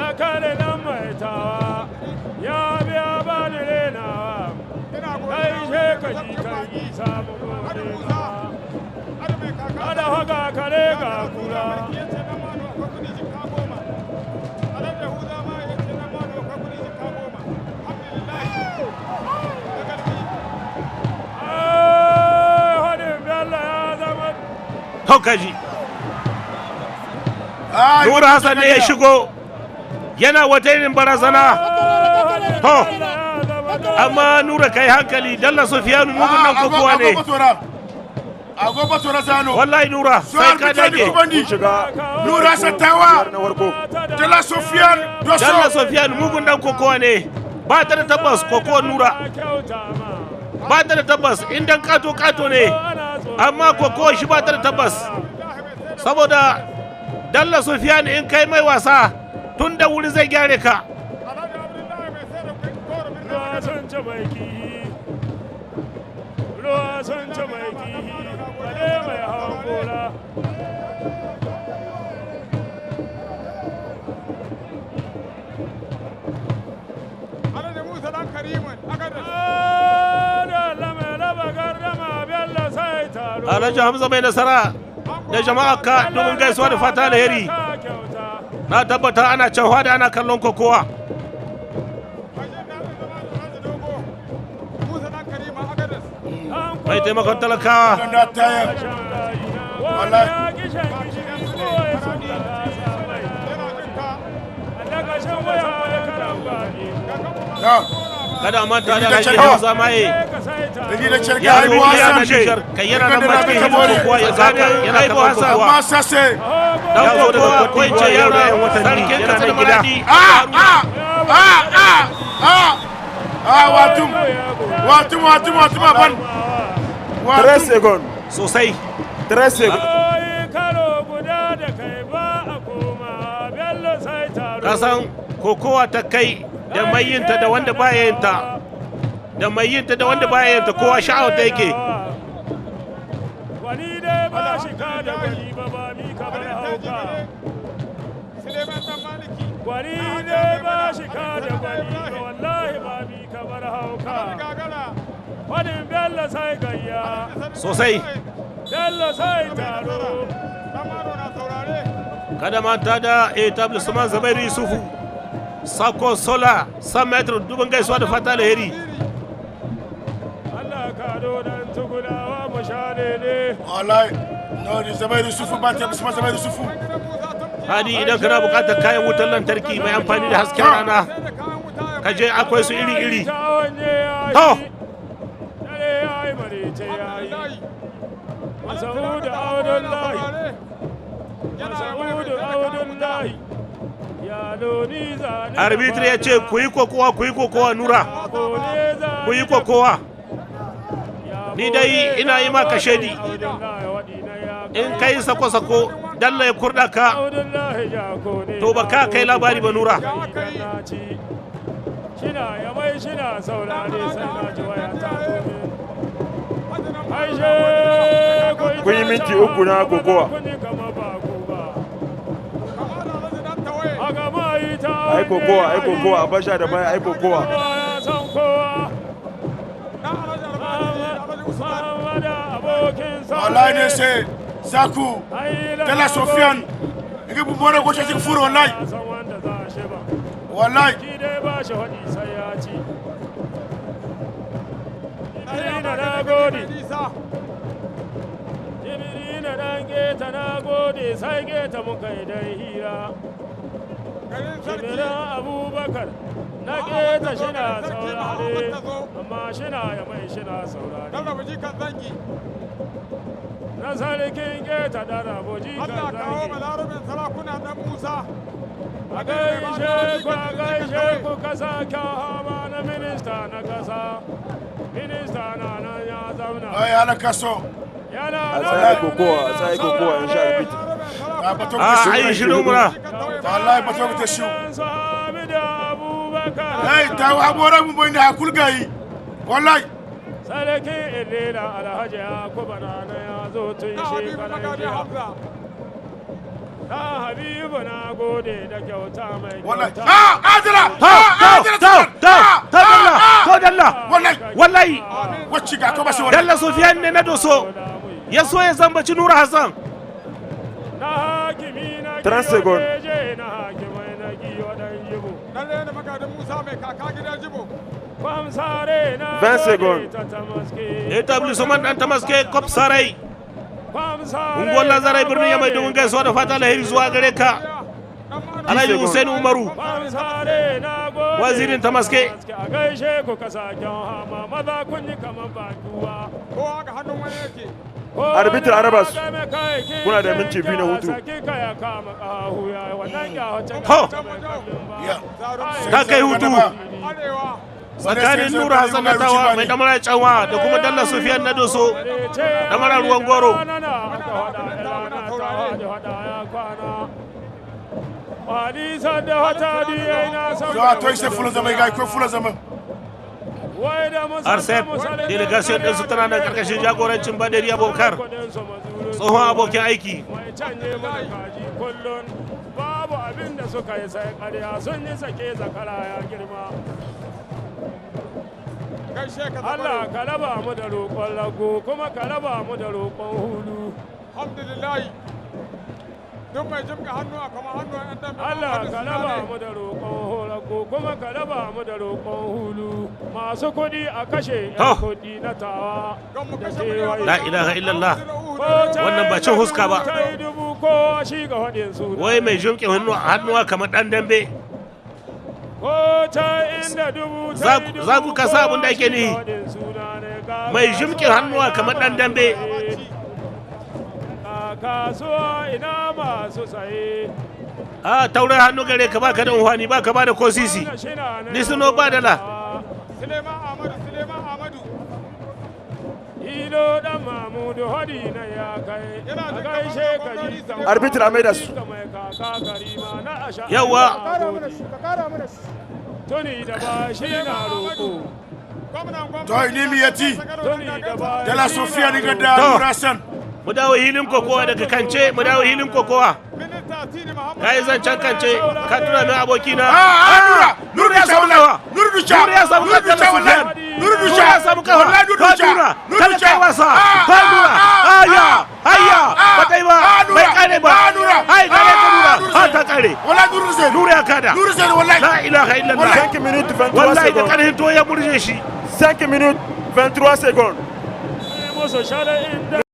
Zakari nan mai tawa ya biya ba ni renawa. Kai she ka ji kai isa mu gode ma. Kada haka kare ga kura. Ai, Hadin Bello ya zama To kaji. Nura Hassan ne ya shigo yana wata irin barazana. To, amma Nura, kai hankali, Dalla Sufiyanu mugun nan kokowa ne. Agogo tora sano. Wallahi Nura, sai ka dage. Kun shiga Nura Satawa. biyar na farko. Dala Sofian Doso. Dalla Sufiyanu mugun dan kokowa ne. Ba ta da tabbas kokowa Nura. Ba ta da tabbas, indan kato kato ne. Amma kokowa shi ba ta da tabbas. Saboda Dalla Sufiyanu in kai mai wasa tun da wuri zai gyare ka. Ruwa sun ci mai kihi. Ruwa sun ci mai kihi. Bale mai hawan gora. Da mai raba gardama Bello sai taro. Alhaji Hamza mai nasara da jama'a ka, domin gaisuwa da fata alheri. Ka kyauta. Na tabbata ana can da ana kallon kokowa. Mai taimakon talakawa. Na tayar. Wani ya ki shan gishiri ko ya sun da kasa mai. Alakashin waya ya karan baɗi. Ya. Kada a manta da Alhaji Hamza Maye. Ka sai taro. Da da cerka Ya ai zo ya na wasan. Nijar kai yana nan ma cikin hidimar kokowa ya zaka yana kallon kokowa. Amma sase. Dan Ya zo daga kokowa Cote ko in ce d'Ivoire yau da yara 'yan watanni, sarkin yana Katsina nan gida. Maradi. Ah ah ah ah ah ah watum watum watum watum aban. 13 Watum. secondes. Sosai. 13 secondes. Ai karo guda da kai ba a koma Bello sai taro. Kasan kokowa ta kai da mai yinta da wanda baya yinta. Da mai yinta da wanda baya yinta, kowa sha'awar ta yake. Wani dai ba shi ka da gwani ba ba mi ka bar hauka. Gwani dai ba shi ka da gwani ba wallahi ba mi ka bar hauka. Fadin Bello sai gayya. Sosai. Bello sai taro. Kada manta da etablissement Zabairu Yusufu. Sako Sola, 100 metr, dubin gaisuwa da fata alheri. Allah ka dan tugulawa mu sha ne. Wallahi. No ni Zabairu Yusufu ba ta bisma Zabairu Yusufu. Hadi, idan kana buƙatar kayan wutar lantarki mai amfani da hasken rana, ka je, akwai su iri-iri. To. Dare ya yi, marece ya yi. Masaudu Abdullahi. Masaudu Abdullahi. Ya loni zane. Arbitri ya ce ku yi kokowa, ku yi kokowa Nura, ku yi kokowa. Ni dai ina yi maka shaidi. In kai sako-sako, Dalla ya kurɗa ka, to ba ka kai labari ba Nura. Shina ya mai shina saurare sai na ji waya ta gobe. Aishe. Kun yi minti 3 na kokowa. Ai kokowa, ai kokowa, a basha da baya, ai kokowa. Wallahi ne sai Zaku Dala Sofian. Ngi bu bore ko ci furo wallahi. Wallahi. Shi dai ba shi faɗi sai ya ci. Jibrina na gode. Jibrina dan geta na gode, sai geta muka yi dan hira. Jibrina Abubakar na geta shina saurare, amma shina ya mai shina saurare. Na sarkin geta da raboji kan zangi. A gaishe ku, a gaishe ku, kasa kyawa na minista na kasa. Minista na nan ya zauna. Ai ala kaso. Yana A tsaya kokowa, a tsaya kokowa, in sha arbitri. Ah bato A ayi shiru mura. Wallahi bato ko teshu. Su Hamidu Abubakar. Hey taw abora mu boy na hakul gayi. Wallahi. Sarki Ilela Alhaji Yakubu na nan ya zo tun shekaran jiya. Na Habibu na gode da kyauta mai Wallahi. kyauta. Ah, adala. To, Ah, to, adala. to, to, to, dalla, to, dalla. Wallahi. Wallahi, Wacce ga ko ba shi wallahi. Dalla Sufiyan ne na doso. Ya so ya zambaci Nura Hassan. Na hakimi na 30 secondes. je na hakimai na giyo dan jibo. Lalle da magadin Musa mai kaka gidan jibo. Kwamsare na 20 gode secondes. ta tamaske. Etablissement dan Tamaske Kop Sarai. Kwamsare Unguwar Lazarai na birnin Yamai gode domin gaisuwa da fata alheri zuwa gare ka. Alhaji Hussein Umaru. Kwamsare na gode Wazirin ta Tamaske. A gaishe ku kasaken hama maza kun yi kaman bakuwa. Kowa ga hannun wani yake. Arbitr araba su. Kuna da minti 2 na hutu. Ho! Ta kai hutu. Arewa. Tsakanin Nura Hassan na tawa mai damara canwa da kuma Dalla Sufiyan na doso. Damara ruwan goro. Za to sai fula zama ga ko fula zama. Arsep delegation ɗinsu tana nan karkashin jagorancin Baderi Abubakar. Tsohon abokin aiki. Mai canye mana kaji kullun babu abin da suka yi sai ƙarya sun yi sake zakara ya girma. Gaishe ka Allah Zabaru. ka raba mu da roƙon rago kuma ka raba mu da roƙon hulu. Alhamdulillah. Duk mai jimka hannu a kama hannu a ɗan dambe. Allah ka raba mu da roƙon rago kuma ka raba mu da roƙon hulu. Masu kuɗi a kashe To. 'yan kuɗi na tawa da kewaye. La ilaha illallah. Ko ta Wannan ba cin huska ba. ta yi dubu ko shi ga faɗin suna. Wai mai jumke hannuwa kamar ɗan dambe. Ko ta inda dubu ta yi dubu Za ku kasa abin da ake ko shi nihi. ga faɗin suna ne. Ga Mai jimƙe hannuwa kamar ɗan dambe. Ga kasuwa ina masu saye. A taurar hannu gare ka baka da unhwani baka ba da ko sisi. Ni suno ba dala. Suleiman Ahmadu, Suleiman Ahmadu. Ilo dan Mamudu hadi na ya kai. Yana A jin gaishe kamar ka ji gwamnati. Arbitr a maida su. Mai kaka karima na asha. Yawwa. Tuni da ba shi na roƙo. Gwamnan gwamnan. To ni mi yati. Tuni da ba Dala shi na Sofiya ni ga da To. Nura Hassan. Mu dawo hilin kokowa daga kance, mu dawo hilin kokowa. Minista Sini Muhammad. Ka yi zancen kance, ka tuna min abokina. Ah, ah, Nura. Nura ya Ducha samu wallahi. kawa. Nura Ducha. Nura ya samu Nura kan Dalla Ducha wallahi. Sufiyan. Nura Nura Ducha. ya samu kafa. Wallahi Nura Ka Ducha. Nura. Nura Kada Ducha. kai wasa. Ah, Ka Nura. ah, Aya. ah, Hayya. ah, Ba ta yi ba. ah, Nura. Bai kare ba. Ah, Nura. Ai kare ka Ah, Nura. Nura Ha Zain. ta kare. Wallahi Nura Zain. Nura ya kada. Nura Zain wallahi. La ilaha illallah. 5 minutes 23 Wallahi da secondes. karhin to ya murje shi. 5 minutes 23 secondes. Musu shari'in da